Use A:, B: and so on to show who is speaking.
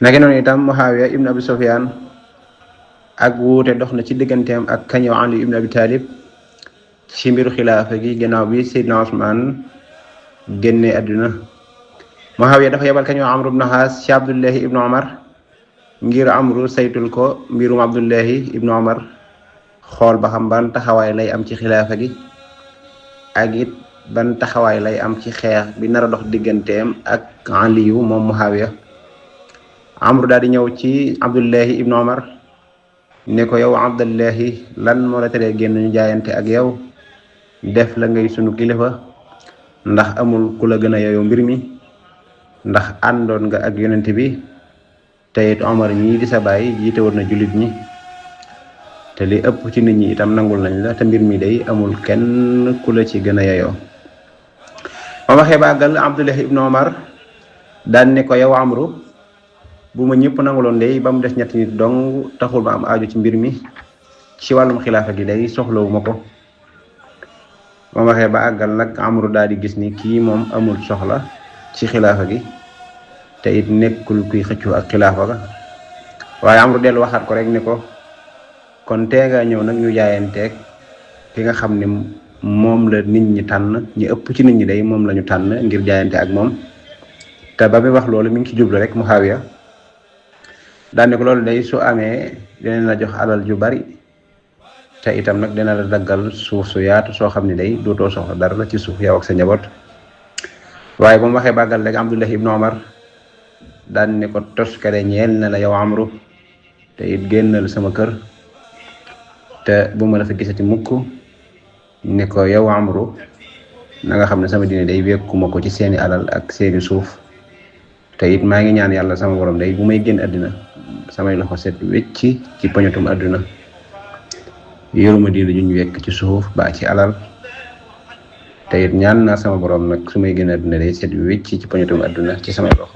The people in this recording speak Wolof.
A: naka noonu itam Muawiya ibn Abi Sufyan ak wuute dox na ci digganteem ak kañëw Ali ibn Abi Talib ci mbiru xilaafa gi gannaaw bi Seydina Usmaan génne àdduna. Muawiya dafa yebal kañëw Amru ibn Haas ci Abdullahi ibnu Omar ngir Amru saytul ko mbirum Abdullahi ibnu Omar xool ba xam ban taxawaay lay am ci xilaafa gi ak it ban taxawaay lay am ci xeex bi nar a dox digganteem ak Aliyu moom Muawiya. Amru daal di ñëw ci Abdullahi ibnu Omar ne ko yow Abdullahi lan moo la teree génn ñu jaayante ak yow def la ngay sunu kilifa ndax amul ku la gën a yeyoo mbir mi ndax àndoon nga ak yonent bi te it Omar ñii di sa baay jiite woon na jullit ñi te li ëpp ci nit ñi itam nangul nañ la te mbir mi day amul kenn ku la ci gën a yeyoo. ma waxee bàggal Abdullahi ibnu Omar daan ne ko yow Amru bu ma ñëpp nanguloon day ba mu des ñetti nit dong taxul ma am aju ci mbir mi ci wàllum xilaafa gi day soxlawu ma ko. ma waxee ba àggal nag Amru daal di gis ni kii moom amul soxla ci xilaafa gi te it nekkul kuy xëccu ak xilaafa ga waaye Amru dellu waxaat ko rek ne ko kon tee nga ñëw nag ñu jaayanteeg ki nga xam ne moom la nit ñi tànn ñi ëpp ci nit ñi day moom la ñu tànn ngir jaayante ak moom. te ba muy wax loolu mi ngi ci jublu rek Muawiya daan ne ko loolu day su amee dinañ la jox alal ju bari te itam nag dina la daggal suuf su yaatu soo xam ne day dootoo soxla dara la ci suuf yow ak sa njaboot. waaye ba mu waxee bàggal rek Abdullahi ibnu Omar daan ne ko toskare ñeel na la yow Amru te it génnal sama kër te bu ma la fa gisati mukk. ne ko yow Amru na nga xam ne sama diine day wekkuma ko ci seeni alal ak seeni suuf te it maa ngi ñaan yàlla sama borom day bu may génn àddina samay loxo set wecci ci poñatum àdduna yoruma diine ju ñu wekk ci suuf ba ci alal te it ñaan naa sama borom nag su may génn àddina day set wecci ci poñatum àdduna ci samay loxo.